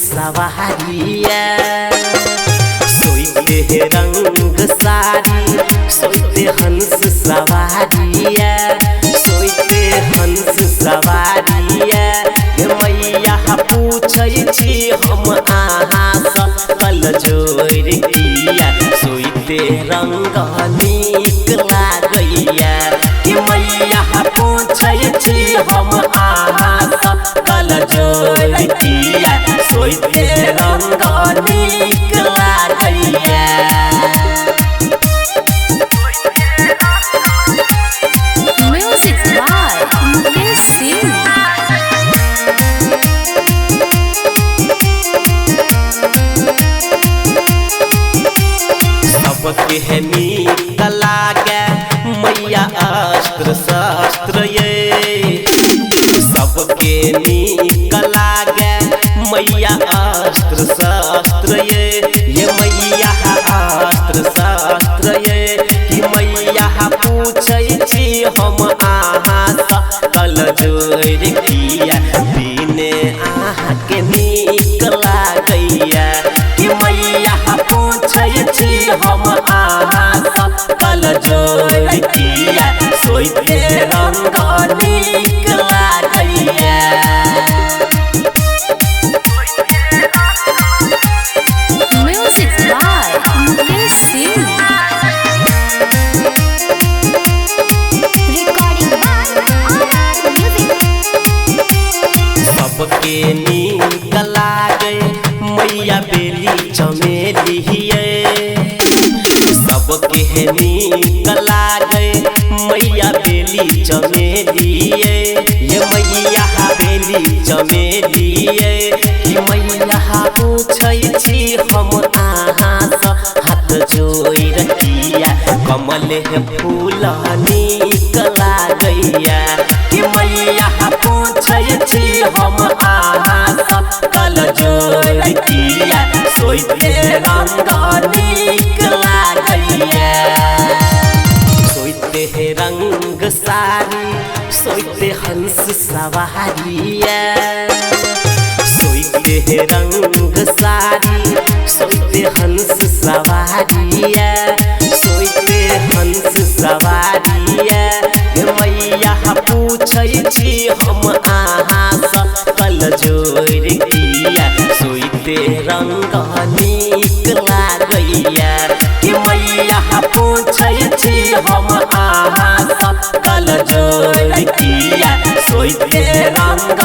सवारिया। सोइते है रंग सारी सोइते हंस सवारिया, सोइते हंस सवारिया। मैया पूछै छी हम अहाँ सँ कल जोड़ि किया, सोइते रंग नीक लागैया। कि मैया पूछै छी हम अहाँ सँ कल जोड़ि किया, सोइते रंग नीक लागैया। Music by Mukesh Singh. सबके है नीक लागे मैया अस्त्र शस्त्र ये, सबके नीक लागे मैया अस्त्र शस्त्र ये। ये मैया अस्त्र शस्त्र ये, कि मैया पूछै छी हम अहाँ सँ कल जोड़ि किया, बिने अहाँके नीक लागैया। कि मैया पूछै छी हम अहाँ सँ कल जोड़ि किया, सोइते रंग नीक लागैया। Music by Mukesh Singh. Recording by RR Music. सबके नीक लागे मैया बेली चमेली ये, सबके नीक लागे मैया बेली चमेली ये। ये मैया बेली चमेली ये, कि मैया पूछै छी हम अहाँ सँ हाथ जोड़ि किया, कमल फूल नीक लागैया। कि मैया पूछै छी हम अहाँ सँ कल जोड़ि किया, सोइते रंग नीक लागैया। सोइते है रंग सारी सोइते हंस सवारिया, सोइते है रंग सारी सोइते हंस सवारिया, सोइते हंस सवारिया। मैया पूछै छी हम अहाँ सँ कल जोड़ि किया, सोइते रंग नीक लागैया। कि मैया पूछै छी हम अहाँ सँ कल जोड़ि किया, सोइते रंग